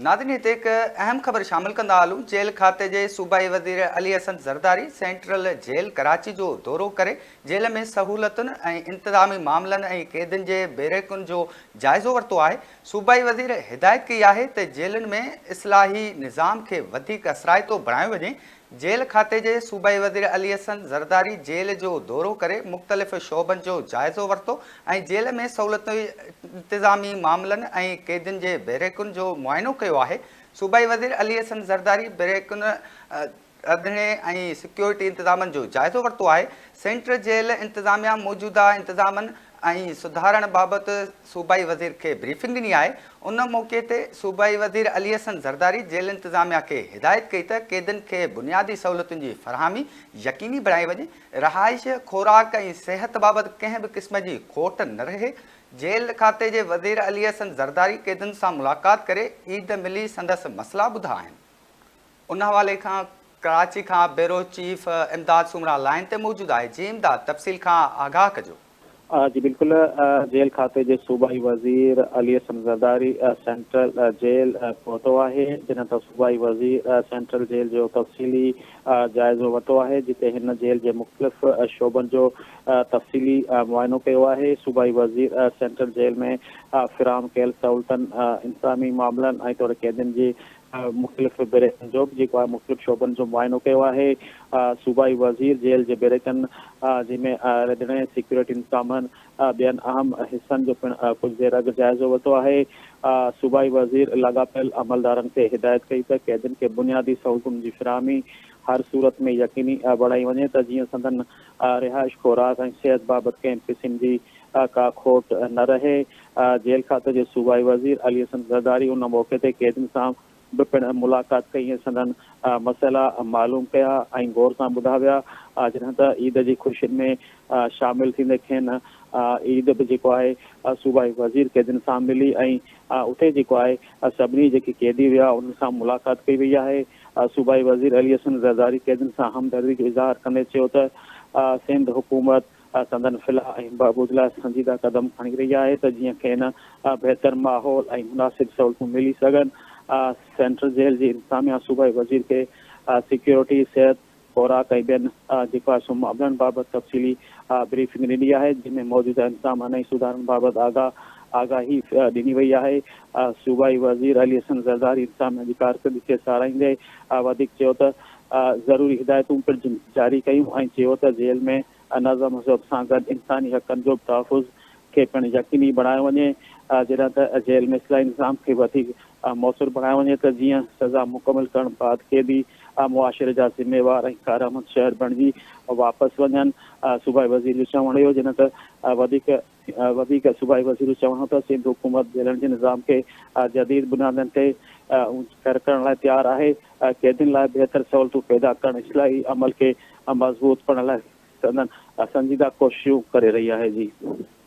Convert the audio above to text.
ناظرين هتي هڪ اهم خبر شامل ڪندا هلون جيل کاتي جي صوبائي وزير Ali Hassan Zardari central jail Karachi جو دورو ڪري جيل ۾ سهولتن ۽ انتظامي معاملن ۽ قيدين جي بيرڪن جو جائزو ورتو آهي صوبائي وزير هدايت ڪئي آهي ته جيلن ۾ اصلاحي نظام کي وڌيڪ اثرائتو بڻايو وڃي جيل کاتي جي صوبائي وزير علي حسن زرداري جيل جو دورو ڪري مختلف شعبن جو جائزو ورتو ۽ جيل ۾ سهولتن، انتظامي معاملن ۽ قيدين جي بيرڪن جو معائنو ڪيو آهي. صوبائي وزير علي حسن زرداري بيرڪن، رڌڻي ۽ سيڪيورٽي انتظامن جو جائزو ورتو آهي. سينٽر جيل انتظاميا موجوده انتظامن ۽ سڌارڻ بابت صوبائي وزير کي بريفنگ ڏني آهي. ان موقعي تي صوبائي وزير علي حسن زرداري جيل انتظاميا کي هدايت ڪئي ته قيدين کي بنيادي سهولتن جي فراهمي يقيني بڻائي وڃي، رهائش، خوراڪ ۽ صحت بابت ڪنهن به قسم جي کوٽ نه رهي. جيل کاتي جي وزير علي حسن زرداري قيدين سان ملاقات ڪري عيد ملي سندس مسئلا ٻڌا آهن. ان حوالي کان ڪراچي کان بيورو چيف امداد سومرا لائين تي موجود آهي جي امداد تفصيل کان آگاهه ڪجو. جي بلڪل جيل کاتي جي صوبائي وزير علي حسن زرداري سينٽرل جيل پهتو آهي جڏهن ته صوبائي وزير سينٽرل جيل جو تفصيلي جائزو ورتو آهي جتي هن جيل جي مختلف شعبن جو تفصيلي معائنو ڪيو آهي صوبائي وزير سينٽرل جيل ۾ فراهم ڪيل سهولتن انتظامي معاملن ۽ توڙي قيدين جي مختلف بيرڪن جو به جيڪو آهي مختلف شعبن جو معائنو ڪيو آهي صوبائي وزير جيل جي بيرڪن جنهن ۾ رڌڻي سيڪيورٽي انتظامن ٻين اهم حصن جو پڻ ڪجهه دير اڳ جائزو ورتو آهي صوبائي وزير لاڳاپيل عملدارن کي هدايت ڪئي ته قيدين کي بنيادي سهولتن جي فراهمي هر صورت ۾ يقيني بڻائي وڃي ته جيئن سندن رهائش خوراڪ ۽ صحت بابت ڪنهن به قسم جي ڪا کوٽ نه رهي. جيل کاتي جي صوبائي وزير علي حسن زرداري ان موقعي تي قيدين سان به پڻ ملاقات ڪئي ۽ سندن مسئلا معلوم ڪيا ۽ غور سان ٻڌا ويا جڏهن ته عيد جي خوشين ۾ شامل ٿيندي کين عيد به جيڪو آهي صوبائي وزير قيدين سان ملي ۽ اتي جيڪو آهي سڀني جيڪي قيدي هيا انهن سان ملاقات ڪئي وئي آهي صوبائي وزير علي حسن زرداري قيدين سان همدردي جو اظهار ڪندي چيو ته سنڌ حڪومت سندن فلاح ۽ بهبود لاء سنجيده قدم کڻي رهي آهي ته جيئن کين بهتر ماحول ۽ مناسب سهولتون ملي سگهن. سينٽرل جيل جي انتظاميا صوبائي وزير کي سيڪيورٽي، صحت، خوراڪ ۽ ٻين جيڪو آهي سو معاملن بابت تفصيلي بريفنگ ڏني آهي جنهن ۾ موجوده انتظامن ۽ سڌارن بابت آگاهي ڏني وئي آهي. صوبائي وزير علي حسن زرداري انتظاميا جي ڪارڪردگي کي ساراهيندي وڌيڪ چيو ته ضروري هدايتون پڻ جاري ڪيون ۽ چيو ته جيل ۾ نظم و ضبط سان گڏ انساني حقن جو به تحفظ کي پڻ يقيني بڻايو وڃي جڏهن ته جيل ۾ اصلاحي نظام کي وڌيڪ موثر بڻايو وڃي ته جيئن سزا مڪمل ڪرڻ بعد قيدي معاشري جا ذميوار ۽ ڪارآمد شهر بڻجي واپس وڃن صوبائي وزير جو چوڻ هيو جڏهن ته وڌيڪ وڌيڪ صوبائي وزير جو چوڻ هو ته سنڌ حڪومت جيلن جي نظام کي جديد بنيادن تي ڪر ڪرڻ لاء تيار آهي، قيدين لاء بهتر سهولتون پيدا ڪرڻ اصلاحي عمل کي مضبوط ڪرڻ لاء سندن سنجيده ڪوششون ڪري رهي آهي. جي.